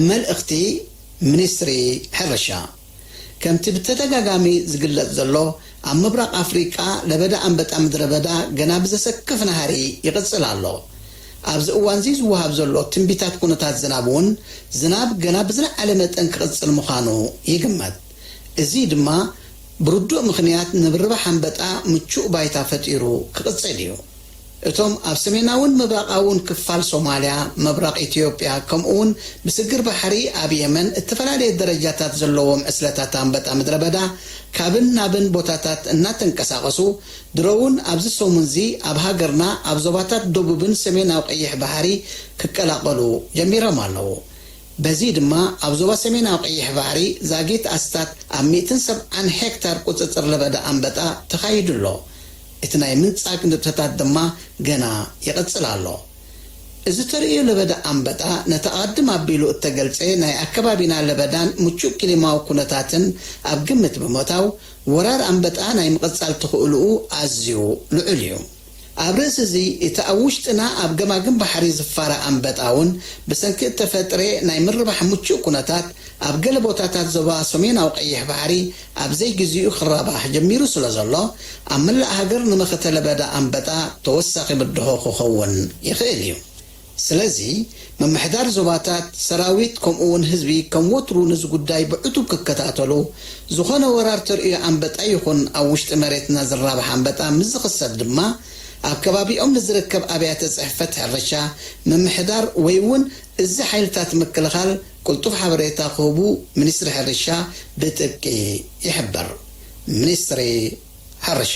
መልእኽቲ ሚኒስትሪ ሕርሻ። ከምቲ ብተደጋጋሚ ዝግለጽ ዘሎ፣ ኣብ ምብራቕ ኣፍሪቃ ለበዳ ኣንበጣ ምድረ በዳ ገና ብዘሰክፍ ናህሪ ይቕጽል ኣሎ። ኣብዚ እዋንዚ ዝወሃብ ዘሎ ትንቢታት ኩነታት ዝናብ እውን፣ ዝናብ ገና ብዝለዓለ መጠን ክቕጽል ምዃኑ ይግመት። እዚ ድማ ብርዱእ ምኽንያት ንምርባሕ ኣንበጣ ምቹእ ባይታ ፈጢሩ ክቕጽል እዩ። እቶም ኣብ ሰሜናውን ምብራቓውን ክፋል ሶማልያ፣ ምብራቕ ኢትዮጵያ፣ ከምኡውን ብስግር ባሕሪ ኣብ የመን እተፈላለየ ደረጃታት ዘለዎም ዕስለታት ኣንበጣ ምድረ በዳ ካብን ናብን ቦታታት እናተንቀሳቐሱ፣ ድሮ እውን ኣብዚ ሰሙንዚ ኣብ ሃገርና ኣብ ዞባታት ደቡብን ሰሜናዊ ቀይሕ ባሕሪ ክቀላቐሉ ጀሚሮም ኣለዉ። በዚ ድማ ኣብ ዞባ ሰሜናዊ ቀይሕ ባሕሪ ዛጊት ኣስታት ኣብ ሚእትን ሰብዓን ሄክታር ቁጽጽር ለበዳ ኣንበጣ ተኻይዱ ኣሎ። እቲ ናይ ምንጻግ ንጥፈታት ድማ ገና ይቕጽል ኣሎ። እዚ ተርእዮ ለበዳ ኣንበጣ ነቲ ኣቐድም ኣቢሉ እተገልጸ ናይ ኣከባቢና ለበዳን ምቹእ ክሊማዊ ኩነታትን ኣብ ግምት ብምእታው፣ ወራር ኣንበጣ ናይ ምቕጻል ትኽእልኡ ኣዝዩ ልዑል እዩ። ኣብ ርእሲ እዚ፣ እቲ ኣብ ውሽጥና ኣብ ገማግም ባሕሪ ዝፋረ ኣንበጣ እውን ብሰንኪ እተፈጥረ ናይ ምርባሕ ምቹእ ኩነታት ኣብ ገለ ቦታታት ዞባ ሰሜናዊ ቀይሕ ባሕሪ ኣብ ዘይግዜኡ ክራባሕ ጀሚሩ ስለ ዘሎ፣ ኣብ መላእ ሃገር ንመኸተ ለበዳ ኣንበጣ ተወሳኺ ብድሆ ክኸውን ይኽእል እዩ። ስለዚ፣ ምምሕዳር ዞባታት፣ ሰራዊት፣ ከምኡ እውን ህዝቢ ከም ወትሩ ነዚ ጉዳይ ብዕቱብ ክከታተሉ፣ ዝኾነ ወራር ተርእዮ ኣንበጣ ይኹን ኣብ ውሽጢ መሬትና ዝራባሕ ኣንበጣ ምስ ዝኽሰት ድማ፣ ኣብ ከባቢኦም ንዝርከብ ኣብያተ ጽሕፈት ሕርሻ፣ ምምሕዳር ወይ እውን እዚ ሓይልታት ምክልኻል ቅልጡፍ ሓበሬታ ክህቡ ሚኒስትሪ ሕርሻ ብጥብቂ ይሕብር። ሚኒስትሪ ሕርሻ።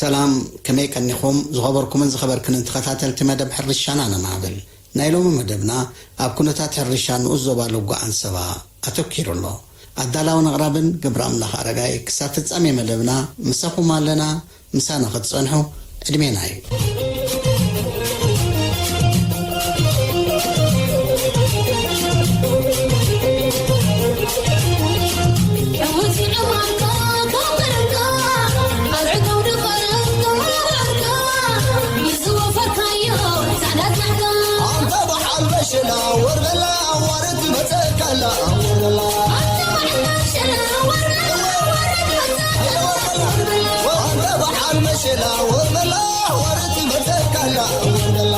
ሰላም፣ ከመይ ቀኒኹም? ዝኸበርኩምን ዝኸበርክንን ተኸታተልቲ መደብ ሕርሻና ነናብል። ናይ ሎሚ መደብና ኣብ ኩነታት ሕርሻ ንኡስ ዞባ ልጓ ዓንሰባ ኣተኲሩ ኣሎ። ኣዳላውን ኣቕራብን ገብረ ኣምላኽ ኣረጋይ። ክሳብ ፍጻሜ መደብና ምሳኹም ኣለና። ምሳና ክትጸንሑ ዕድሜና እዩ። ኣንተ በዓል መሸላ ወር በላ ኣዋርድ መጸካላ ወር በላ። ኣንተ በዓል መሸላ ወር በላ ኣዋርድ መጸካላ ወር በላ።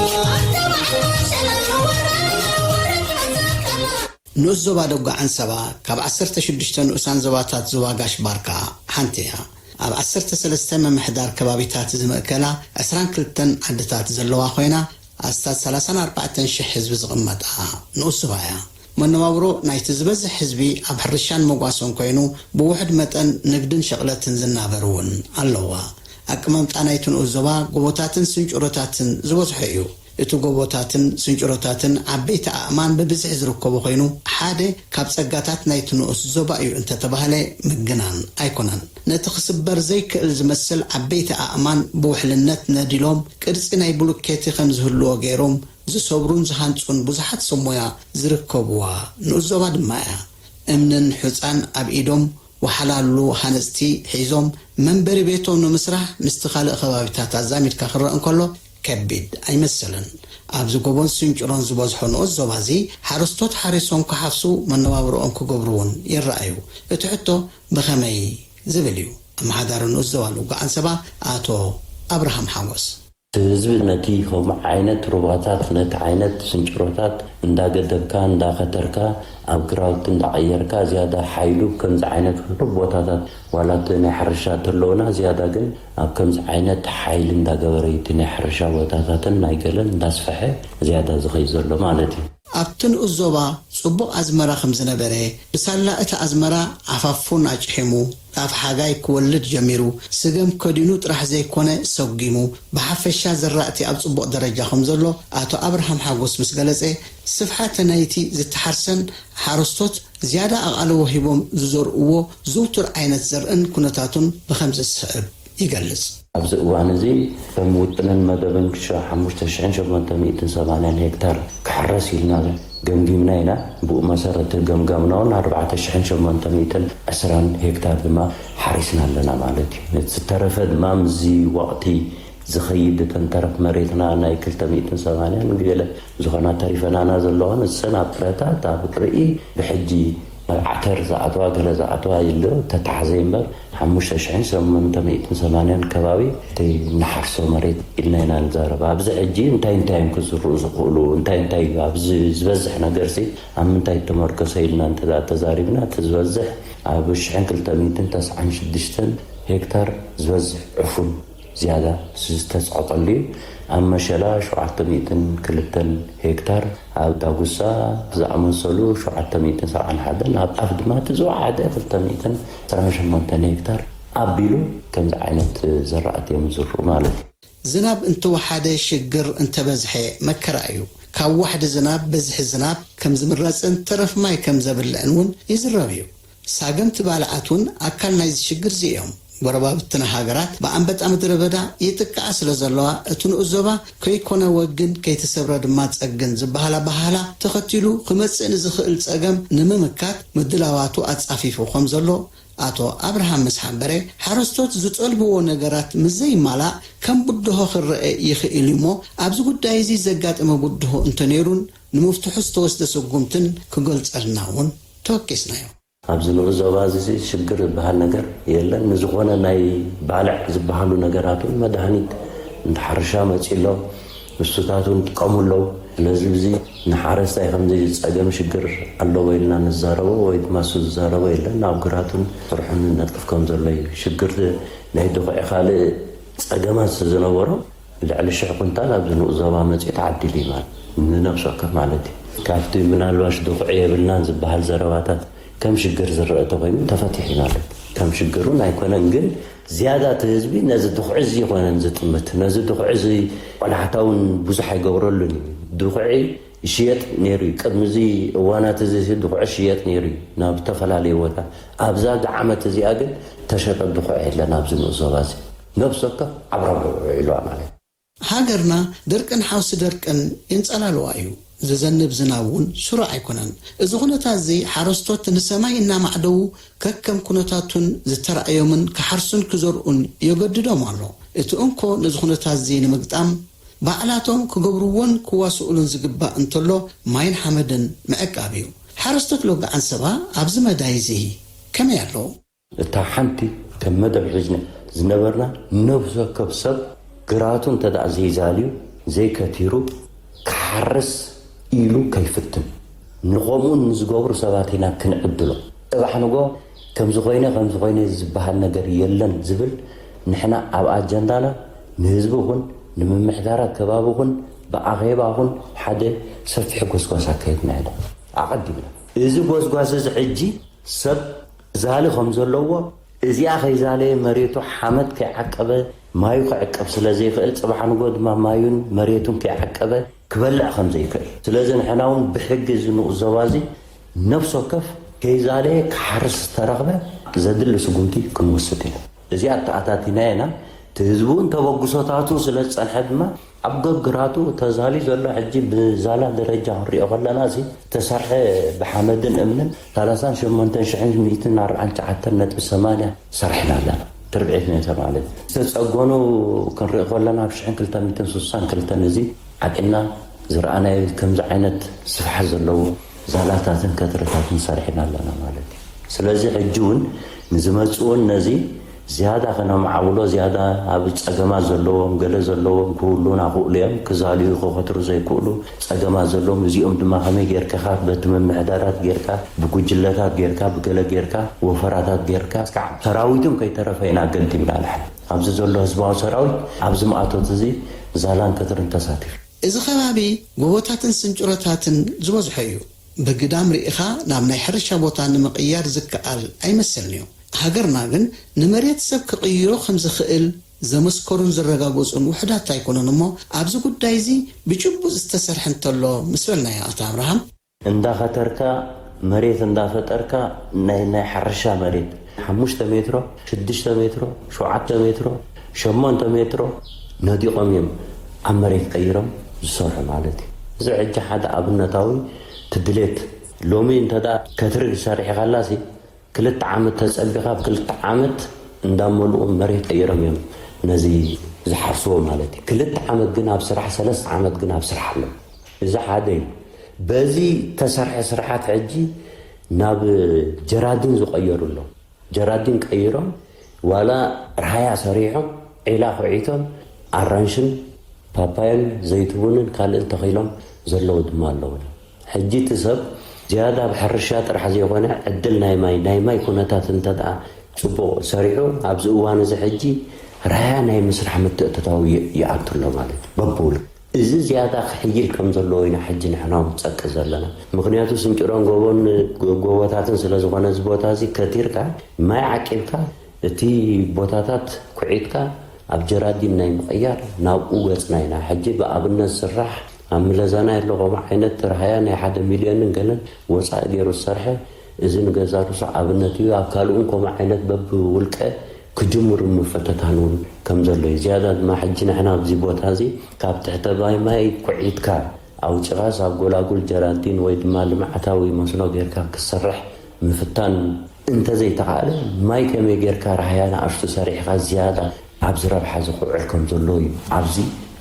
ንኡስ ዞባ ደጉ ዓንሰባ ካብ ዓሰርተ ሽዱሽተ ንኡሳን ዞባታት ዞባ ጋሽ ባርካ ሓንቲ እያ። ኣብ ዓሰርተ ሰለስተ ምምሕዳር ከባቢታት ዝምእከላ ዕስራን ክልተን ዓድታት ዘለዋ ኮይና፣ ኣስታት ሰላሳን ኣርባዕተን ሽሕ ህዝቢ ዝቕመጣ ንኡስ ዞባ እያ። መነባብሮ ናይቲ ዝበዝሕ ህዝቢ ኣብ ሕርሻን መጓሰን ኮይኑ፣ ብውሑድ መጠን ንግድን ሸቕለትን ዝናበር እውን ኣለዋ። ኣቀማምጣ ናይቲ ንኡስ ዞባ ጎቦታትን ስንጭሮታትን ዝበዝሖ እዩ። እቲ ጎቦታትን ስንጭሮታትን ዓበይቲ ኣእማን ብብዝሒ ዝርከቦ ኮይኑ፣ ሓደ ካብ ጸጋታት ናይቲ ንኡስ ዞባ እዩ እንተተባህለ ምግናን ኣይኮነን። ነቲ ክስበር ዘይክእል ዝመስል ዓበይቲ ኣእማን ብውሕልነት ነዲሎም፣ ቅርጺ ናይ ብሉኬቲ ከም ዝህልዎ ገይሮም ዝሰብሩን ዝሃንጹን ብዙሓት ሰብ ሞያ ዝርከብዋ ንኡስ ዞባ ድማ እያ። እምንን ሑጻን ኣብ ኢዶም፣ ወሓላሉ ሃነጽቲ ሒዞም መንበሪ ቤቶም ንምስራሕ ምስቲ ካልእ ከባቢታት ኣዛሚድካ ክረአ እንከሎ ከቢድ ኣይመሰለን። ኣብዚ ጎቦን ስንጭሮን ዝበዝሖ ንኡስ ዞባ እዚ ሓረስቶት ሓሪሶም ክሓፍሱ መነባብሮኦም ክገብሩ እውን ይረኣዩ። እቲ ሕቶ ብኸመይ ዝብል እዩ። ኣመሓዳሪ ንኡስ ዞባ ልጓ ዓንሰባ ኣቶ ኣብርሃም ሓጎስ። እቲ ህዝቢ ነቲ ከምኡ ዓይነት ሩባታት፣ ነቲ ዓይነት ስንጭሮታት እንዳገደብካ፣ እንዳኸተርካ፣ ኣብ ግራውቲ እንዳቐየርካ፣ ዝያዳ ሓይሉ ከምዚ ዓይነት ቁሩብ ቦታታት፣ ዋላ እቲ ናይ ሕርሻ ተለውና፣ ዝያዳ ግን ኣብ ከምዚ ዓይነት ሓይሊ እንዳገበረ እዩ እቲ ናይ ሕርሻ ቦታታትን ናይ ገለን እንዳስፈሐ ዝያዳ ዝኸይድ ዘሎ ማለት እዩ። ኣብቲ ንኡስ ዞባ ጽቡቕ ኣዝመራ ከም ዝነበረ፣ ብሳላ እቲ ኣዝመራ ዓፋፉን ኣጭሒሙ፣ ጣፍ ሓጋይ ክወልድ ጀሚሩ፣ ስገም ከዲኑ ጥራሕ ዘይኮነ ሰጒሙ፣ ብሓፈሻ ዘራእቲ ኣብ ጽቡቕ ደረጃ ከም ዘሎ ኣቶ ኣብርሃም ሓጎስ ምስ ገለጸ፣ ስፍሓተ ናይቲ ዝተሓርሰን ሓረስቶት ዝያዳ ኣቓልቦ ሂቦም ዝዘርእዎ ዝውቱር ዓይነት ዘርእን ኩነታቱን ብኸምዚ ዝስዕብ ይገልጽ። ኣብዚ እዋን እዚ ከም ውጥንን መደብን ሓሙሽተ ሽሕን ሸሞንተ ሚእትን ሰማንያን ሄክታር ክሕረስ ኢልና ገምጊምና ኢና። ብኡ መሰረት ገምጋምና እውን ኣርባዕተ ሽሕን ሸሞንተ ሚእትን ዕስራን ሄክታር ድማ ሓሪስና ኣለና ማለት እዩ። እቲ ዝተረፈ ድማ ምስዚ ወቕቲ ዝኸይድ እተን ተረፍ መሬትና ናይ ክልተ ሚእትን ሰማንያን ገለ ዝኾና ተሪፈናና ዘለዋ ንሰን ኣብ ፍረታት ኣብ ርኢ ብሕጂ ዓተር ዝኣተዋ ገለ ዝኣተዋ ይለ ተታሕዘ እምበር ሓሙሽተ ሽሕን ሸሞንተ ሚእትን ሰማንያን ከባቢ እቲ ንሓርሶ መሬት ኢልና ኢና ንዛረብ። ኣብዚ ሕጂ እንታይ እንታይ እዮም ክዝርኡ ዝኽእሉ እንታይ እንታይ እዩ ኣብዚ ዝበዝሕ ነገር ሲ ኣብ ምንታይ ተመርኮሰ ኢልና እንተ ተዛሪብና እቲ ዝበዝሕ ኣብ ሽሕን ክልተ ሚእትን ተስዓን ሽዱሽተን ሄክታር ዝበዝሕ ዕፉን ዝያዳ ዝተፅዕቐሉ እዩ። ኣብ መሸላ ሸውዓተ ሚእትን ክልተን ሄክታር፣ ኣብ ዳጉሳ ዝኣመሰሉ ሸውዓተ ሚእትን ሰብዓን ሓደን፣ ኣብ ጣፍ ድማ እቲ ዝወሓደ ክልተ ሚእትን ዕስራን ሸሞንተን ሄክታር ኣቢሉ ከምዚ ዓይነት ዘራእቲ እዮም ዝዝርኡ ማለት እዩ። ዝናብ እንተወሓደ ሽግር እንተበዝሐ መከራ እዩ። ካብ ዋሕዲ ዝናብ፣ በዝሒ ዝናብ ከም ዝምረጽን ተረፍ ማይ ከም ዘብልዕን እውን ይዝረብ እዩ። ሳገምቲ ባልዓት እውን ኣካል ናይዚ ሽግር እዚ እዮም። ጎረባብትና ሃገራት ብኣንበጣ ምድረ በዳ ይጥቅዓ ስለ ዘለዋ፣ እቲ ንኡስ ዞባ ከይኮነ ወግን ከይተሰብረ ድማ ጸግን ዝበሃል ኣበሃህላ ተኸቲሉ ክመጽእ ንዝኽእል ጸገም ንምምካት ምድላዋቱ ኣጻፊፉ ከም ዘሎ ኣቶ ኣብርሃም ምስ ሓበረ፣ ሓረስቶት ዝጠልብዎ ነገራት ምስ ዘይማላእ ከም ብድሆ ክረአ ይኽእል እዩ እሞ፣ ኣብዚ ጉዳይ እዚ ዘጋጠመ ብድሆ እንተነይሩን ንምፍትሑ ዝተወስደ ስጉምትን ክገልጸልና እውን ተወኪስናዮ። ኣብዚ ንኡስ ዞባ እዚ ሽግር ዝበሃል ነገር የለን። ንዝኾነ ናይ ባልዕ ዝበሃሉ ነገራት እውን መድሃኒት እንተ ሓርሻ መፂኡ ኣሎ፣ ንሱታት እውን ጥቀሙ ኣለዉ። ስለዚ እዚ ንሓረስታይ ከምዚ ጸገም ሽግር ኣለዎ ኢልና ንዛረቦ ወይ ድማ እሱ ዝዛረቦ የለን። ኣብ ግራቱን ስርሑን ነጥፍ ከም ዘሎ እዩ። ሽግር ናይ ድኹዒ ካልእ ጸገማት ዝነበሮ ልዕሊ ሽሕ ኩንታል ኣብዚ ንኡስ ዞባ መጺኡ ተዓዲሉ እዩ ማለት ንነብሲ ወከፍ ማለት እዩ። ካብቲ ምናልባሽ ድኹዒ የብልናን ዝበሃል ዘረባታት ከም ሽግር ዝረአ ተኮይኑ ተፈቲሑ እዩ ማለት ከም ሽግር እውን ኣይኮነን። ግን ዝያዳ እቲ ህዝቢ ነዚ ድኹዒ እዚ ይኮነን ዝጥምት። ነዚ ድኹዒ እዚ ቆላሕታ እውን ብዙሕ ኣይገብረሉን እዩ። ድኹዒ ይሽየጥ ነይሩ እዩ። ቅድሚ እዚ እዋናት እዚ ድኹዒ ይሽየጥ ነይሩ እዩ ናብ ዝተፈላለዩ ቦታ። ኣብዛ ዓመት እዚኣ ግን ተሸጠ ድኹዒ የለን ኣብዚ ንኡስ ዞባ እዚ። ነብሲ ወከፍ ዓብራብዑ ውዒሉዋ ማለት እዩ። ሃገርና ድርቅን ሓውሲ ደርቅን የንጸላልዋ እዩ። ዝዘንብ ዝናብ እውን ስሩዕ ኣይኮነን። እዚ ኩነታት እዚ ሓረስቶት ንሰማይ እናማዕደዉ ከከም ኩነታቱን ዝተራእዮምን ክሓርሱን ክዘርኡን የገድዶም ኣሎ። እቲ እንኮ ነዚ ኩነታት እዚ ንምግጣም ባዕላቶም ክገብርዎን ክዋስኡሉን ዝግባእ እንተሎ ማይን ሓመድን ምዕቃብ እዩ። ሓረስቶት ሎጋዓን ሰባ ኣብዚ መዳይ እዚ ከመይ ኣለዉ? እታ ሓንቲ ከም መደብ ሒዝና ዝነበርና ነብሲ ወከፍ ሰብ ግራቱ እንተ ደኣ ዘይዛልዩ ዘይከቲሩ ክሓርስ ኢሉ ከይፍትን ንኸምኡ ንዝገብሩ ሰባት ኢና ክንዕድሎ። ጽባሕ ንጎ ከምዚ ኮይነ ከምዚ ኮይነ ዝበሃል ነገር የለን ዝብል ንሕና ኣብ ኣጀንዳና ንህዝቢ ኹን ንምምሕዳራት ከባቢ ኹን ብኣኼባ ኹን ሓደ ሰፊሕ ጎስጓስ ኣካይድና ኢና ኣቐዲምና። እዚ ጎስጓስ እዚ ሕጂ ሰብ ዛሊ ከም ዘለዎ እዚኣ ከይዛለየ መሬቱ ሓመድ ከይዓቀበ ማዩ ክዕቀብ ስለ ዘይኽእል ጽባሕ ንጎ ድማ ማዩን መሬቱን ከይዓቀበ ክበልዕ ከም ዘይክእል ስለዚ ንሕና እውን ብሕጊ እዚ ንኡስ ዞባ እዚ ነብሲ ወከፍ ከይዛለየ ክሓርስ ዝተረኽበ ዘድሊ ስጉምቲ ክንወስድ ኢና። እዚኣ ኣተኣታቲናየና እቲ ህዝቢ እውን ተበግሶታቱ ስለ ዝጸንሐ ድማ ኣብ ገግራቱ ተዛሊ ዘሎ ሕጂ ብዛላ ደረጃ ክንሪኦ ከለና እዚ ተሰርሐ ብሓመድን እምንን ሰላሳን ሸሞንተን ሽሕን ሚእትን ኣርባዓን ትሽዓተን ነጥቢ ሰማንያ ሰሪሕና ኣለና። ትርብዒት ነተ ማለት ዝተጸገኑ ክንሪኦ ከለና ኣብ ሽሕን ክልተ ሚእትን ስሳን ክልተን እዚ ዓቂና ዝረኣናዮ ከምዚ ዓይነት ስፍሓት ዘለዎ ዛላታትን ከትርታትን ሰሪሕና ኣለና ማለት እዩ። ስለዚ ሕጂ እውን ንዝመፅኡን ነዚ ዝያዳ ከነማዕብሎ ዝያዳ ኣብ ፀገማት ዘለዎም ገለ ዘለዎም ክህሉና ክእሉ እዮም ክዛልዩ ክኸትሩ ዘይክእሉ ፀገማት ዘለዎም እዚኦም ድማ ከመይ ጌርካ ካብ በቲ ምምሕዳራት ጌርካ ብጉጅለታት ጌርካ ብገለ ጌርካ ወፈራታት ጌርካ እስካዕ ሰራዊትም ከይተረፈ ኢና ገዲምና ንሕና ኣብዚ ዘሎ ህዝባዊ ሰራዊት ኣብዚ ማእቶት እዚ ዛላን ከትርን ተሳቲፉ እዚ ከባቢ ጎቦታትን ስንጭሮታትን ዝበዝሖ እዩ። ብግዳም ርኢኻ ናብ ናይ ሕርሻ ቦታ ንምቕያር ዝከኣል ኣይመስልን እዩ። ሃገርና ግን ንመሬት ሰብ ክቕይሮ ከም ዝኽእል ዘመስከሩን ዘረጋገጹን ውሑዳት ኣይኮኑን እሞ፣ ኣብዚ ጉዳይ እዚ ብጭቡጥ ዝተሰርሐ እንተሎ ምስ በልናዮ፣ ኣቶ ኣብርሃም፣ እንዳኸተርካ፣ መሬት እንዳፈጠርካ፣ ናይ፣ ናይ ሕርሻ መሬት ሓሙሽተ ሜትሮ፣ ሽዱሽተ ሜትሮ፣ ሸውዓተ ሜትሮ፣ ሸሞንተ ሜትሮ ነዲቖም እዮም ኣብ መሬት ቀይሮም ዝሰርሑ ማለት እዩ። እዚ ሕጂ ሓደ ኣብነታዊ ትድሌት። ሎሚ እንተ ደኣ ከትሪ ሰሪሕካላሲ፣ ክልተ ዓመት ተጸቢኻ፣ ኣብ ክልተ ዓመት እንዳመልኡ መሬት ቀይሮም እዮም ነዚ ዝሓርስዎ ማለት እዩ። ክልተ ዓመት ግን ኣብ ስራሕ፣ ሰለስተ ዓመት ግን ኣብ ስራሕ ኣሎ። እዚ ሓደ እዩ። በዚ ተሰርሐ ስርሓት ሕጂ ናብ ጀራዲን ዝቐየሩ ኣሎ። ጀራዲን ቀይሮም፣ ዋላ ራሃያ ሰሪሖም፣ ዒላ ኩዒቶም፣ ኣራንሽን ፓፓዮን ዘይትቡንን ካልእን ተኺሎም ዘለዉ ድማ ኣለዉ። ሕጂ እቲ ሰብ ዝያዳ ኣብ ሕርሻ ጥራሕ ዘይኮነ፣ ዕድል ናይ ማይ፣ ናይ ማይ ኩነታት እንተ ደኣ ጽቡቕ ሰሪሑ፣ ኣብዚ እዋን እዚ ሕጂ ራያ ናይ ምስራሕ ምትእትታው ይ-፣ ይኣቱ ኣሎ ማለት እዩ፣ በብውልቁ። እዚ ዝያዳ ክሕይል ከም ዘለዎ ኢና ሕጂ ንሕና እውን ንጸቅጥ ዘለና። ምኽንያቱ ስንጭሮን ጎቦን፣ ጎ-፣ ጎቦታትን ስለ ዝኾነ፣ እዚ ቦታ እዚ ከቲርካ፣ ማይ ዓቂብካ፣ እቲ ቦታታት ኩዒትካ ኣብ ጀራዲን ናይ ምቕያር ናብኡ ገጽና ኢና። ሕጂ ብኣብነት ዝስራሕ ኣብ ምለዛና ኣሎ ከምኡ ዓይነት ራሃያ ናይ ሓደ ሚልዮንን ገለን ወጻኢ ገይሩ ዝሰርሐ፣ እዚ ንገዛ ርእሱ ኣብነት እዩ። ኣብ ካልእን ከምኡ ዓይነት በብውልቀ ክጅምሩ ምፍትታን እውን ከም ዘሎ እዩ። ዝያዳ ድማ ሕጂ ንሕና ኣብዚ ቦታ እዚ ካብ ትሕተ ማይ ማይ ኩዒትካ ኣውጺኻስ ኣብ ጎላጉል ጀራዲን ወይ ድማ ልምዓታዊ መስኖ ጌርካ ክሰርሕ ምፍታን እንተዘይተኻእለ፣ ማይ ከመይ ጌርካ ራህያ ንኣሽቱ ሰሪሕኻ ዝያዳ ኣብዚ ረብሓ እዚ ክውዕል ከም ዘለዎ እዩ። ኣብዚ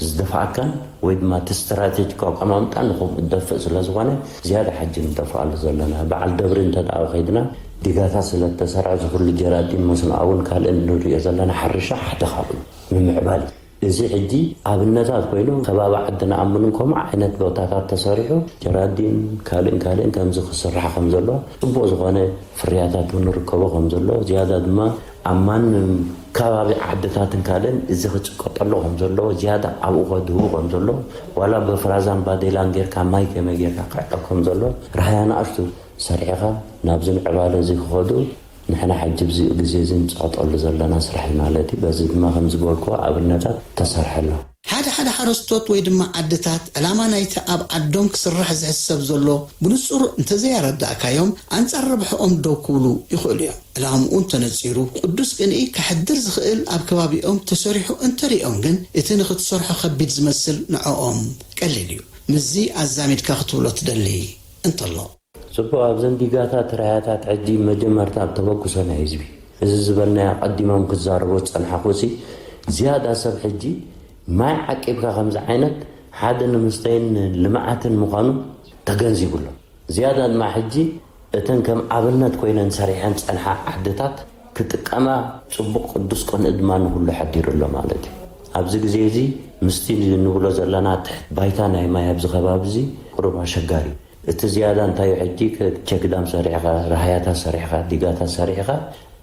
ዝደፍኣካን ወይ ድማ እቲ ስትራቴጂካዊ ኣቀማምጣ ንኸምኡ ዝደፍእ ስለ ዝኾነ፣ ዝያዳ ሕጂ ንደፍኣሉ ዘለና። በዓል ደብሪ እንተ ደኣ ከይድና፣ ዲጋታት ስለ እተሰርዐ፣ እዚ ኩሉ ጀራዲን መስኖኣውን ካልእን ንሪኦ ዘለና ሕርሻ ሓደ ካብኡ እዩ። ምምዕባል እዩ። እዚ ሕጂ ኣብነታት ኮይኑ፣ ከባቢ ዓዲ ንኣምን ከምኡ ዓይነት ቦታታት ተሰሪሑ፣ ጀራዲን ካልእን ካልእን ከምዚ ክስራሕ ከም ዘሎ፣ ጽቡቕ ዝኾነ ፍርያታት እውን ንርከቦ ከም ዘሎ፣ ዝያዳ ድማ ኣብ ማንም ከባቢ ዓድታትን ካልእን እዚ ክጽቀጠሎ ከም ዘሎ፣ ዝያዳ ኣብኡ ከድህቡ ከም ዘሎ፣ ዋላ በፍራዛን ባዴላን ጌርካ ማይ ከመይ ጌርካ ክዕቀብ ከም ዘሎ፣ ራህያ ንኣሽቱ ሰሪሕኻ ናብዚ ምዕባለ እዚ ክኸዱ ንሕና ሕጂ ኣብዚ ግዜ እዚ ንጸቕጠሉ ዘለና ስራሕ እዩ ማለት እዩ። በዚ ድማ ከም ዝበልኩዎ ኣብነታት ተሰርሐ ኣሎ። ሓደ ሓደ ሓረስቶት ወይ ድማ ዓድታት ዕላማ ናይቲ ኣብ ዓዶም ክስራሕ ዝሕሰብ ዘሎ ብንጹር እንተዘይኣረዳእካዮም ኣንጻር ረብሕኦም ደው ክብሉ ይኽእሉ እዮም። ዕላምኡ እንተነጺሩ ቅዱስ ቅንኢ ከሕድር ዝኽእል ኣብ ከባቢኦም ተሰሪሑ እንተሪኦም ግን እቲ ንኽትሰርሖ ከቢድ ዝመስል ንዕኦም ቀሊል እዩ። ምስዚ ኣዛሚድካ ክትብሎ ትደሊ እንተሎ። ጽቡቕ፣ ኣብዘን ዲጋታት ራያታት ሕጂ መጀመርታ ኣብ ተበግሶ ናይ ህዝቢ፣ እዚ ዝበልናዮ ኣቐዲሞም ክዛረቦ ዝጸንሓኹ፣ እዚ ዝያዳ ሰብ ሕጂ ማይ ዓቂብካ ከምዚ ዓይነት ሓደ ንምስተይን ልምዓትን ምዃኑ ተገንዚቡ ኣሎ። ዝያዳ ድማ ሕጂ እተን ከም ኣብነት ኮይነን ሰሪሐን ጸንሓ ዓድታት ክጥቀማ ጽቡቕ ቅዱስ ቅንኢ ድማ ንኹሉ ሓዲሩ ኣሎ ማለት እዩ። ኣብዚ ግዜ እዚ ምስቲ ንብሎ ዘለና ትሕት ባይታ ናይ ማይ ኣብዚ ከባቢ እዚ ቁሩብ ኣሸጋሪ እዩ። እቲ ዝያዳ እንታይ እዩ? ሕጂ ከ-፣ ቸክዳም ሰሪሕኻ፣ ራህያታት ሰሪሕኻ፣ ዲጋታት ሰሪሕኻ፣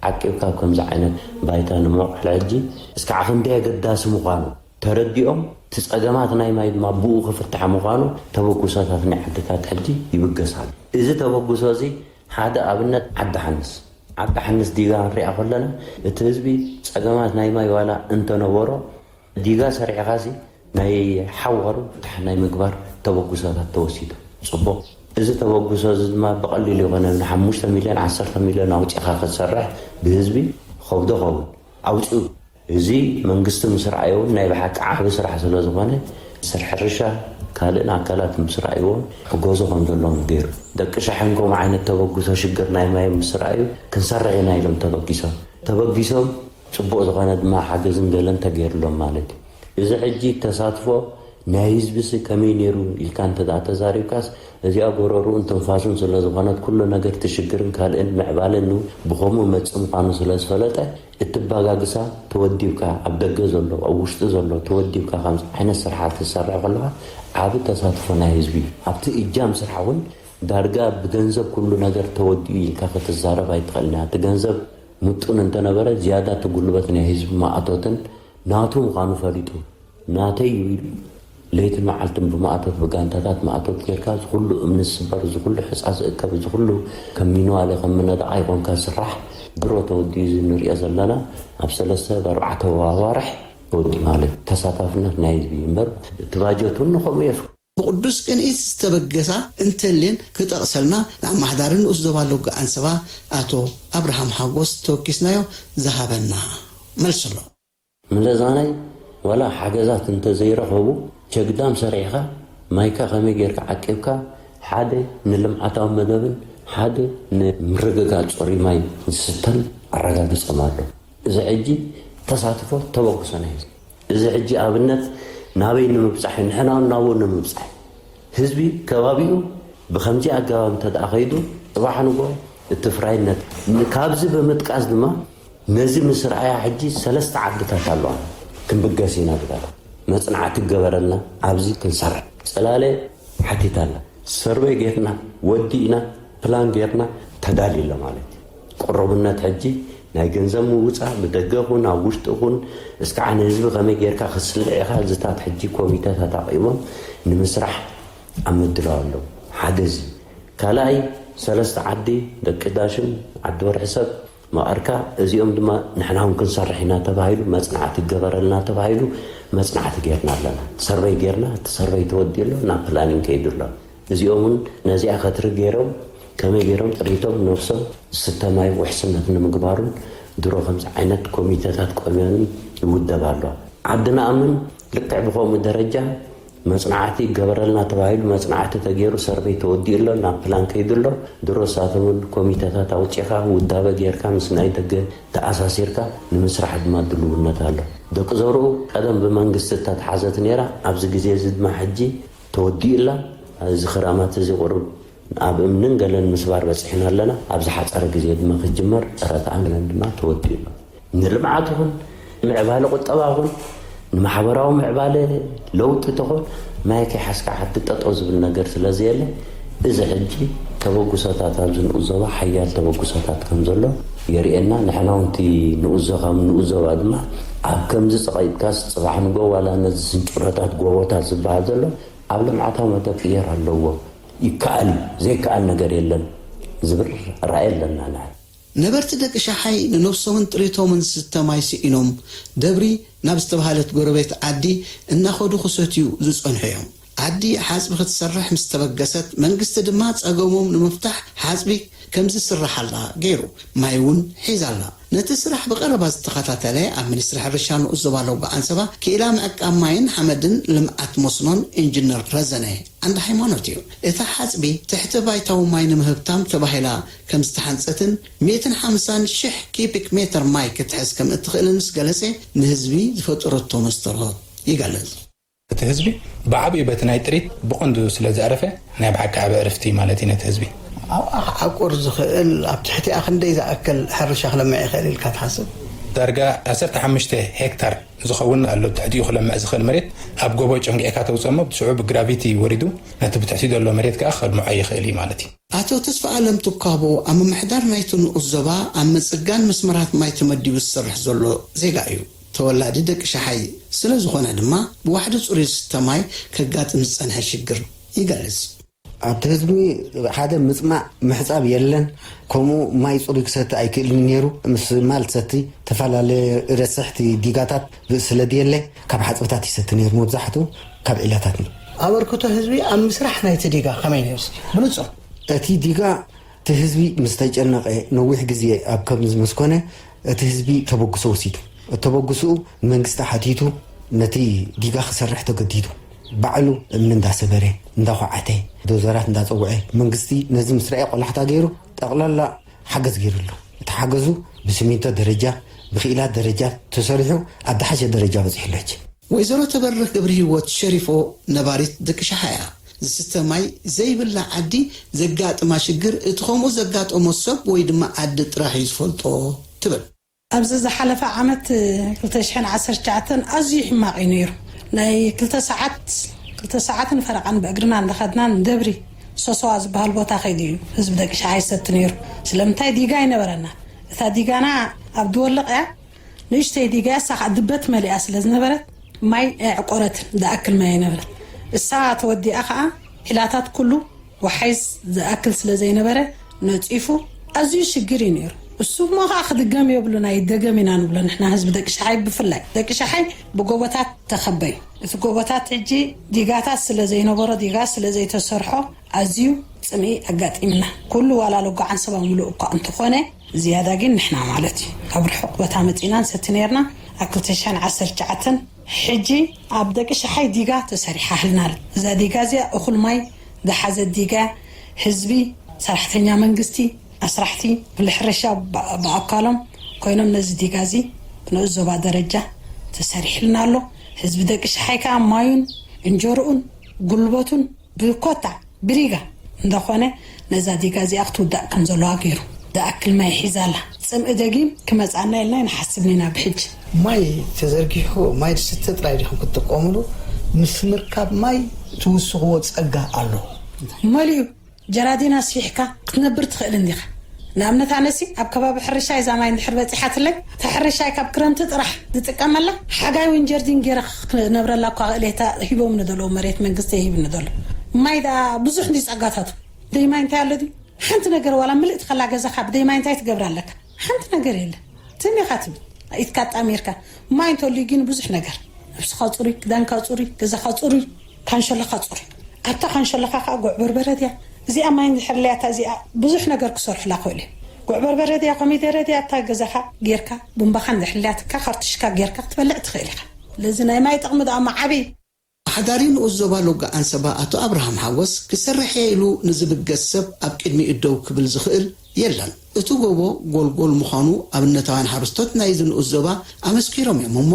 ዓቂብካ ኣብ ከምዚ ዓይነት ባይታ ንምውዓል ሕጂ እስካዕ ክንደይ ኣገዳሲ ምዃኑ ተረዲኦም፣ እቲ ጸገማት ናይ ማይ ድማ ብኡ ክፍታሕ ምዃኑ ተበግሶታት ናይ ዓድታት ሕጂ ይብገስ ኣሎ። እዚ ተበግሶ እዚ ሓደ ኣብነት ዓዲ ሓንስ፣ ዓዲ ሓንስ ዲጋ ክንሪኣ ከለና፣ እቲ ህዝቢ ጸገማት ናይ ማይ ዋላ እንተነበሮ፣ ዲጋ ሰሪሕኻሲ ናይ ሓዋሩ ፍታሕ ናይ ምግባር ተበግሶታት ተወሲዱ። ጽቡቕ። እዚ ተበግሶ እዚ ድማ ብቐሊሉ ይኾነ፣ ንሓሙሽተ ሚልዮን፣ ዓሰርተ ሚልዮን ኣውጺእኻ ክትሰርሕ ብህዝቢ ከብዶ ኸውን ኣውጺኡ። እዚ መንግስቲ ምስ ረኣዮ እውን ናይ ብሓቂ ዓቢ ስራሕ ስለ ዝኾነ፣ ስር ሕርሻ ካልእን ኣካላት ምስ ረኣይዎ ሕገዞ ከም ዘለዎም ገይሩ። ደቂ ሻሕን ከምኡ ዓይነት ተበግሶ ሽግር ናይ ማይ ምስ ረኣዩ ክንሰርሕ ኢና ኢሎም ተበጊሶም። ተበጊሶም ጽቡቕ ዝኾነ ድማ ሓገዝን ገለን ተገይርሎም ማለት እዩ። እዚ ሕጂ ተሳትፎ ናይ ህዝብሲ ከመይ ነይሩ ኢልካ እንተ ደኣ ተዛሪብካስ፣ እዚኣ ጎረርኡን ትንፋሱን ስለ ዝኾነት፣ ኩሉ ነገር እቲ ሽግርን ካልእን ምዕባለን ብኸምኡ መጽእ ምዃኑ ስለ ዝፈለጠ፣ እትበጋግሳ ተወዲብካ፣ ኣብ ደገ ዘሎ፣ ኣብ ውሽጢ ዘሎ ተወዲብካ፣ ከምዚ ዓይነት ስራሓት ትሰርሕ ከለኻ ዓቢ ተሳትፎ ናይ ህዝቢ እዩ። ኣብቲ እጃም ስራሕ እውን ዳርጋ ብገንዘብ ኩሉ ነገር ተወዲኡ ኢልካ ክትዛረብ ኣይትኽእልን። እቲ ገንዘብ ምጡን እንተነበረ፣ ዝያዳ እቲ ጉልበት ናይ ህዝቢ ማእቶትን ናቱ ምዃኑ ፈሊጡ፣ ናተይ እዩ ኢሉ ለይትን መዓልትን ብማእቶት ብጋንታታት ማእቶት ጌርካ ዝኩሉ እምኒ ዝስበር ዝኩሉ ሕፃ ዝእከብ ዝኩሉ ከም ሚንዋለ ከም ምነዳቓ ይኾንካ ዝስራሕ ድሮ ተወዲኡ እዚ ንሪኦ ዘለና ኣብ ሰለስተ ብኣርባዕተ ዋዋርሕ ወዲ ማለት ተሳታፍነት ናይ ህዝቢ እምበር እቲ ባጀት እውን ንኸምኡ የፍ ብቕዱስ ቅንኢት ዝተበገሳ እንተልየን ክጠቕሰልና ንኣማሕዳሪ ንኡስ ዞባ ሎጋ ኣንሰባ ኣቶ ኣብርሃም ሓጎስ ተወኪስናዮ ዝሃበና መልስሎ። ምለዛናይ ዋላ ሓገዛት እንተዘይረኸቡ ቸግዳም ሰሪሕኻ ማይካ ከመይ ጌርካ ዓቂብካ ሓደ ንልምዓታዊ መደብን ሓደ ንምርግጋፅ ፅሩይ ማይ ዝስተን ኣረጋግፆም ኣሎ። እዚ ሕጂ ተሳትፎ ተበግሶ ናይ ህዝቢ እዚ ሕጂ ኣብነት ናበይ ንምብፃሕ እዩ ንሕና እውን ናብኡ ንምብፃሕ እዩ ህዝቢ ከባቢኡ ብከምዚ ኣገባብ እንተ ደኣ ከይዱ ፅባሕ ንጎ እቲ ፍራይነት ካብዚ ብምጥቃስ ድማ ነዚ ምስ ረኣያ ሕጂ ሰለስተ ዓድታት ኣለዋ ክንብገስ ኢና ብጋላ መፅናዕቲ ገበረልና ኣብዚ ክንሰርሕ ፅላለ ሓቲታና ሰርበይ ጌርና ወዲእና ፕላን ጌርና ተዳልዩ ኣሎ ማለት እዩ ቅሩብነት ሕጂ ናይ ገንዘብ ምውፃእ ብደገ ኹን ኣብ ውሽጢ ኹን እስካዓ ንህዝቢ ከመይ ጌርካ ክስልዕ ኢኻ እዚታት ሕጂ ኮሚተታት ኣቂሞም ንምስራሕ ኣብ ምድላው ኣለዉ ሓደ እዚ ካልኣይ ሰለስተ ዓዲ ደቂ ዳሽን ዓዲ ወርሒ ሰብ መቐርካ እዚኦም ድማ ንሕና እውን ክንሰርሕ ኢና ተባሂሉ መፅናዕቲ ይገበረልና ተባሂሉ መፅናዕቲ ጌርና ኣለና ሰርበይ ጌርና እቲ ሰርበይ ተወዲኡ ኣሎ ናብ ፕላኒንግ ከይዱ ኣሎ እዚኦም እውን ነዚኣ ከትሪ ገይሮም ከመይ ገይሮም ጥሪቶም ነብሶም ዝስተ ማይ ውሕስነት ንምግባሩን ድሮ ከምዚ ዓይነት ኮሚተታት ቆሚዮምን ይውደብ ኣሎ ዓዲ ንኣምን ልክዕ ብከምኡ ደረጃ መፅናዕቲ ይገበረልና ተባሂሉ መፅናዕቲ ተገይሩ ሰርበይ ተወዲኡ ኣሎ ናብ ፕላን ከይዱ ኣሎ ድሮ ሳቶም እውን ኮሚተታት ኣውፂእካ ውዳበ ጌርካ ምስ ናይ ደገ ተኣሳሲርካ ንምስራሕ ድማ ድልውነት ኣሎ ደቂ ዘርኡ ቀደም ብመንግስቲ እተተሓዘት ነይራ ኣብዚ ግዜ እዚ ድማ ሕጂ ተወዲኡ ኣላ እዚ ክራማት እዚ ቁሩብ ኣብ እምንን ገለን ምስባር በፂሕና ኣለና ኣብ ዝሓፀረ ግዜ ድማ ክጅመር ጥረትኣን ገለን ድማ ተወዲኡ ኣሎ ንልምዓት ይኹን ምዕባለ ቁጠባ ይኹን ንማሕበራዊ ምዕባለ ለውጢ ተኾን ማይ ከይሓዝካ ዓዲ ጠጠው ዝብል ነገር ስለዘየለ እዚ ሕጂ ተበግሶታት ኣብዚ ንኡስ ዞባ ሓያል ተበግሶታት ከም ዘሎ የርእየና ንሕና እውን እቲ ንኡስ ዞባ ካብ ንኡስ ዞባ ድማ ኣብ ከምዚ ፀቒጥካስ ፅባሕ ንጎ ዋላ ነዚ ስንጭሮታት ጎቦታት ዝበሃል ዘሎ ኣብ ልምዓታዊ መደብ ክየር ኣለዎ ይከኣል እዩ ዘይከኣል ነገር የለን ዝብል ራእይ ኣለና ንሕና ነበርቲ ደቂ ሻሓይ ንነብሶምን ጥሪቶምን ዝስተ ማይ ስኢኖም ደብሪ ናብ ዝተባህለት ጎረቤት ዓዲ እናኸዱ ክሰትዩ ዝጸንሑ እዮም። ዓዲ ሓጽቢ ክትሰርሕ ምስ ተበገሰት መንግስቲ ድማ ጸገሞም ንምፍታሕ ሓጽቢ ከም ዝስርሓላ ገይሩ። ማይ እውን ሒዛላ። ነቲ ስራሕ ብቐረባ ዝተኸታተለ ኣብ ሚኒስትሪ ሕርሻ ንኡስ ዞባ ሎጎ ኣንሰባ ክኢላ ምዕቃብ ማይን ሓመድን ልምዓት መስኖን ኢንጂነር ረዘነ ዓንደ ሃይማኖት እዩ። እታ ሓጽቢ ትሕቲ ባይታዊ ማይ ንምህብታም ተባሂላ ከም ዝተሓንጸትን ሚእትን ሓምሳን ሽሕ ኪቢክ ሜተር ማይ ክትሕዝ ከም እትኽእልን ምስ ገለጸ ንህዝቢ ዝፈጠረቶ መስተርሆት ይገልጽ። እቲ ህዝቢ ብዓብዩ በቲ ናይ ጥሪት ብቐንዱ ስለ ዘዕረፈ ናይ ብሓቂ ዓቢ ዕርፍቲ ማለት እዩ ነቲ ህዝቢ። ኣብኣ ክዓቁር ዝኽእል ኣብ ትሕቲኣ ክንደይ ዝኣክል ሕርሻ ክለምዕ ይኽእል ኢልካ ትሓስብ? ዳርጋ ዓሰርተ ሓሙሽተ ሄክታር ዝኸውን ኣሎ ትሕቲኡ ክለምዕ ዝኽእል መሬት ኣብ ጎቦ ጨንጊዕካ ተውፅኦ እሞ ብስዑ ብግራቪቲ ወሪዱ ነቲ ብትሕቲኡ ዘሎ መሬት ከዓ ከልምዖ ይኽእል እዩ ማለት እዩ። ኣቶ ተስፋኣለም ትኳቦ ኣብ ምምሕዳር ናይቲ ንኡስ ዞባ ኣብ ምፅጋን መስመራት ማይ ተመዲቡ ዝሰርሕ ዘሎ ዜጋ እዩ። ተወላዲ ደቂ ሸሓይ ስለዝኾነ ድማ ብዋሕዲ ፅሩይ ዝስተ ማይ ከጋጥም ዝፀንሐ ሽግር ይገልፅ። ኣብቲ ህዝቢ ሓደ ምፅማእ ምሕፃብ የለን። ከምኡ ማይ ፅሩይ ክሰቲ ኣይክእልን ነይሩ። ምስ ማል ሰቲ ተፈላለየ ረስሕቲ ዲጋታት ስለድየለ ካብ ሓፅብታት ይሰቲ ነይሩ። መብዛሕትኡ ካብ ዒላታት እዩ። ኣበርክቶ ህዝቢ ኣብ ምስራሕ ናይቲ ዲጋ ከመይ ነይሩ? ብንፁር እቲ ዲጋ እቲ ህዝቢ ምስ ተጨነቐ ነዊሕ ግዜ ኣብ ከምዚ ምስ ኮነ እቲ ህዝቢ ተበግሶ ወሲዱ። ተበግስኡ ንመንግስቲ ሓቲቱ ነቲ ዲጋ ክሰርሕ ተገዲዱ። ባዕሉ እምኒ እንዳሰበረ፣ እንዳኾዓተ፣ ዶዘራት እንዳፀውዐ መንግስቲ ነዚ ምስ ረኣየ ቆላሕታ ገይሩ ጠቕላላ ሓገዝ ገይሩ ኣሎ። እቲ ሓገዙ ብስሚንቶ ደረጃ ብክኢላት ደረጃ ተሰሪሑ ኣብ ዝሓሸ ደረጃ በፂሑ ኣሎ ሕጂ። ወይዘሮ ተበርህ ገብረሂወት ሸሪፎ ነባሪት ደቂ ሸሓ እያ። ዝስተ ማይ ዘይብላ ዓዲ ዘጋጥማ ሽግር እቲ ከምኡ ዘጋጠሞ ሰብ ወይ ድማ ዓዲ ጥራሕ እዩ ዝፈልጦ ትብል። ኣብዚ ዝሓለፈ ዓመት ክልተ ሽሕን ዓሰርተ ትሽዓተን ኣዝዩ ሕማቕ እዩ ነይሩ። ናይ ክልተ ሰዓት ክልተ ሰዓትን ፈረቓን ብእግርና እንዳኸድና ንደብሪ ሶሶዋ ዝበሃል ቦታ ከይዱ እዩ ህዝቢ ደቂ ሸሓ ይሰቲ ነይሩ። ስለምንታይ ዲጋ ኣይነበረና። እታ ዲጋና ኣብ ድወልቕ እያ ንእሽተይ ዲጋ እያ፣ እሳ ከዓ ድበት መሊኣ ስለ ዝነበረት ማይ ኣየዕቆረትን፣ ዝኣክል ማይ ኣይነበረት። እሳ ተወዲኣ ኸዓ ዒላታት ኩሉ ወሓይዝ ዝኣክል ስለ ዘይነበረ ነጺፉ ኣዝዩ ሽግር እዩ ነይሩ። እሱ እሞ ኸዓ ክድገም የብሉን፣ ኣይደገም ኢና ንብሎ ንሕና ህዝቢ ደቂ ሸሓይ ብፍላይ። ደቂ ሸሓይ ብጎቦታት ተኸበዩ። እቲ ጎቦታት ሕጂ ዲጋታት ስለ ዘይነበሮ፣ ዲጋ ስለ ዘይተሰርሖ ኣዝዩ ጽምኢ ኣጋጢምና። ኩሉ ዋላ ሎጎ ዓንሰባ ምሉእ እኳ እንተኾነ ዝያዳ ግን ንሕና ማለት እዩ። ካብ ርሑቕ ቦታ መጺና ንሰቲ ነይርና። ኣብ ክልተ ሽሕን ዓሰርተ ትሽዓተን ሕጂ ኣብ ደቂ ሸሓይ ዲጋ ተሰሪሓ ህልናል። እዛ ዲጋ እዚኣ እኹል ማይ ዝሓዘት ዲጋ ህዝቢ፣ ሰራሕተኛ መንግስቲ፣ ኣስራሕቲ፣ ክፍሊ ሕርሻ ብ-፣ ብኣካሎም ኮይኖም ነዚ ዲጋ እዚ ብንኡስ ዞባ ደረጃ ተሰሪሕልና ኣሎ። ህዝቢ ደቂ ሸሓይ ከዓ ማዩን እንጀርኡን ጉልበቱን ብኮታ ብሪጋ እንደኾነ ነዛ ዲጋ እዚኣ ክትውዳእ ከም ዘለዋ ገይሩ። ዝኣክል ማይ ሒዛ ኣላ። ጽምኢ ደጊም ክመጻና ኢልና ንሓስብ ኢና ብሕጂ። ማይ ተዘርጊሑ ማይ ዝስተ ጥራይ ዲኹም ክትጥቀሙሉ? ምስ ምርካብ ማይ ትውስኽዎ ጸጋ ኣሎ። መሊኡ ጀራዲን ኣስፊሕካ ክትነብር ትኽእል እንዲኻ። ንኣብነት ኣነሲ ኣብ ከባቢ ሕርሻይ እዛ ማይ እንድሕር በጺሓትለይ፣ እታ ሕርሻይ ካብ ክረምቲ ጥራሕ ዝጥቀመላ፣ ሓጋይ እውን ጀርዲን ገይረ ክነብረላ እኳ ክእል እየ። እታ ሂቦምኒ ዘለዉ መሬት መንግስቲ ሂብኒ ዘሎ ማይ ደኣ ብዙሕ እንዲ ጸጋታቱ። ደይ ማይ እንታይ ኣሎ ድዩ? ሓንቲ ነገር ዋላ ምልእቲ ከላ ገዛኻ ብደይ ማይ እንታይ ትገብር ኣለካ? ሓንቲ ነገር የለ። ትም ኢኻ ትብል። ኢድካ ጣሚርካ። ማይ እንተልዩ ግን ብዙሕ ነገር። ነብስኻ ጽሩይ፣ ክዳንካ ጽሩይ፣ ገዛኻ ጽሩይ፣ ካንሸሎኻ ጽሩይ። ኣብታ ካንሸሎኻ ከኣ ጉዕ በርበረ ድያ? እዚኣ ማይ እንድሕር ለያታ እዚኣ ብዙሕ ነገር ክሰርሑላ ክእሉ እዮም። ጉዕ በርበረ ድያ፣ ኮሚደረ ድያ፣ ኣብታ ገዛኻ ጌርካ ቡምባኻ እንድሕር ለያትካ ካርትሽካ ጌርካ ክትበልዕ ትኽእል ኢኻ። ስለዚ ናይ ማይ ጥቕሚ ደኣ እሞ ዓቢ። ኣሕዳሪ ንኡስ ዞባ ሎጋ ኣንሰባ ኣቶ ኣብርሃም ሓጎስ፣ ክሰርሕ እየ ኢሉ ንዝብገስ ሰብ ኣብ ቅድሚኡ ደው ክብል ዝኽእል የለን። እቲ ጎቦ ጎልጎል ምዃኑ ኣብነታውያን ሓረስቶት ናይዚ ንኡስ ዞባ ኣመስኪሮም እዮም እሞ፣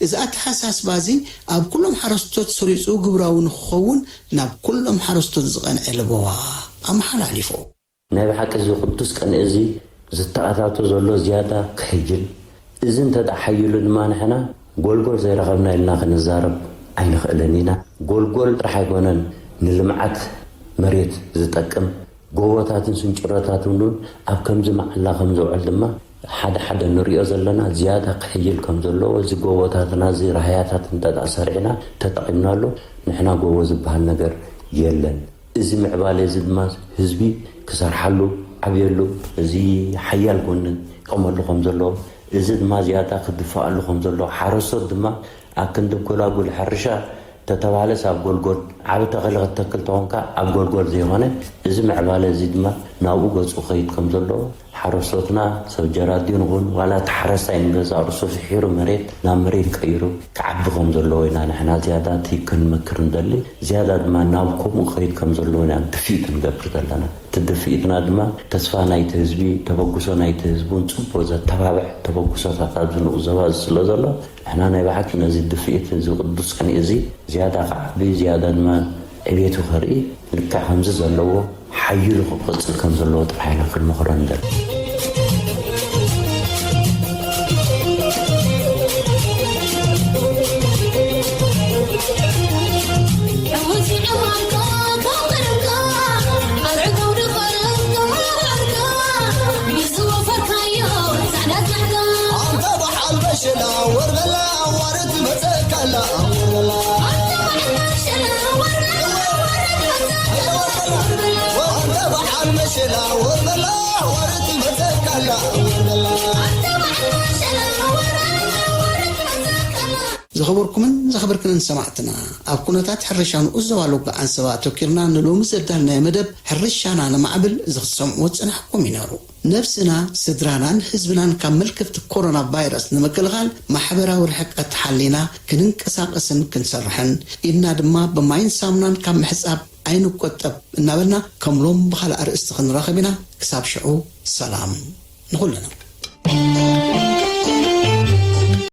እዚ ኣተሓሳስባ እዚ ኣብ ኩሎም ሓረስቶት ሰሪጹ ግብራዊ ንክኸውን ናብ ኩሎም ሓረስቶት ዝቐንዐ ለበዋ ኣመሓላሊፉ። ናይ ብሓቂ እዚ ቅዱስ ቅንኢ እዚ ዝተኣታቶ ዘሎ ዝያዳ ክሕይል፣ እዚ እንተ ደኣ ሓይሉ ድማ ንሕና ጎልጎል ዘይረኸብና ኢልና ክንዛረብ ኣይንኽእልን ኢና። ጎልጎል ጥራሕ ኣይኮነን ንልምዓት መሬት ዝጠቅም፣ ጎቦታትን ስንጭሮታትን እውን ኣብ ከምዚ መዓላ ከም ዝውዕል ድማ ሓደ ሓደ ንሪኦ ዘለና ዝያዳ ክሕይል ከም ዘለዎ፣ እዚ ጎቦታትና እዚ ራህያታት እንተ ደኣ ሰሪዕና ተጠቒምናሉ ንሕና ጎቦ ዝበሃል ነገር የለን። እዚ ምዕባለ እዚ ድማ ህዝቢ ክሰርሓሉ፣ ዓብየሉ፣ እዚ ሓያል ጎኒ ክጥቀመሉ ከም ዘለዎ፣ እዚ ድማ ዝያዳ ክድፋኣሉ ከም ዘለዎ፣ ሓረስቶት ድማ ኣብ ክንዲ ጎላጉል ሕርሻ ተተባህለስ ኣብ ጎልጎል፣ ዓቢ ተኽሊ ክትተክል ተኾንካ ኣብ ጎልጎል ዘይኮነ፣ እዚ ምዕባለ እዚ ድማ ናብኡ ገጹ ክኸይድ ከም ዘለዎ፣ ሓረስቶትና ሰብ ጀራዲን ይኹን ዋላ እቲ ሓረስታይ ንገዛእ ርእሱ ፍሒሩ መሬት ናብ መሬት ቀይሩ ክዓቢ ከም ዘለዎ ኢና ንሕና ዝያዳ እቲ ክንመክር ንደሊ። ዝያዳ ድማ ናብ ከምኡ ክኸይድ ከም ዘለዎ ኢና ድፍኢት ንገብር ዘለና። እቲ ድፍኢትና ድማ ተስፋ ናይቲ ህዝቢ፣ ተበግሶ ናይቲ ህዝቢ እውን ጽቡቕ ዘተባብዕ ተበግሶታት ኣብዚ ንኡስ ዞባ እዚ ስለ ዘሎ፣ ንሕና ናይ ብሓቂ ነዚ ድፍኢት እዚ ቅዱስ ቅንኢ እዚ ዝያዳ ክዓቢ፣ ዝያዳ ድማ ዕቤቱ ከርኢ፣ ልክዕ ከምዚ ዘለዎ ሓይሉ ክቕጽል ከም ዘለዎ ጥራሕ ኢና ክንመኽሮ ንደሊ። ዝኸበርኩምን ዘኽበርክንን ሰማዕትና፣ ኣብ ኩነታት ሕርሻ ንኡስ ዞባ ሎጋ ኣንሰባ ኣተኪርና ንሎሚ ዘዳልናዮ መደብ ሕርሻና ነማዕብል እዚ ክትሰምዕዎ ዝጸናሕኩም እዩ ነይሩ። ነብስና፣ ስድራናን ህዝብናን ካብ መልከፍቲ ኮሮና ቫይረስ ንምክልኻል ማሕበራዊ ርሕቀት ሓሊና ክንንቀሳቐስን ክንሰርሕን፣ ኢድና ድማ ብማይን ሳሙናን ካብ ምሕጻብ ኣይንቆጠብ እናበልና፣ ከም ሎም ብኻልእ ኣርእስቲ ክንራኸብ ኢና። ክሳብ ሽዑ ሰላም ንኹልና።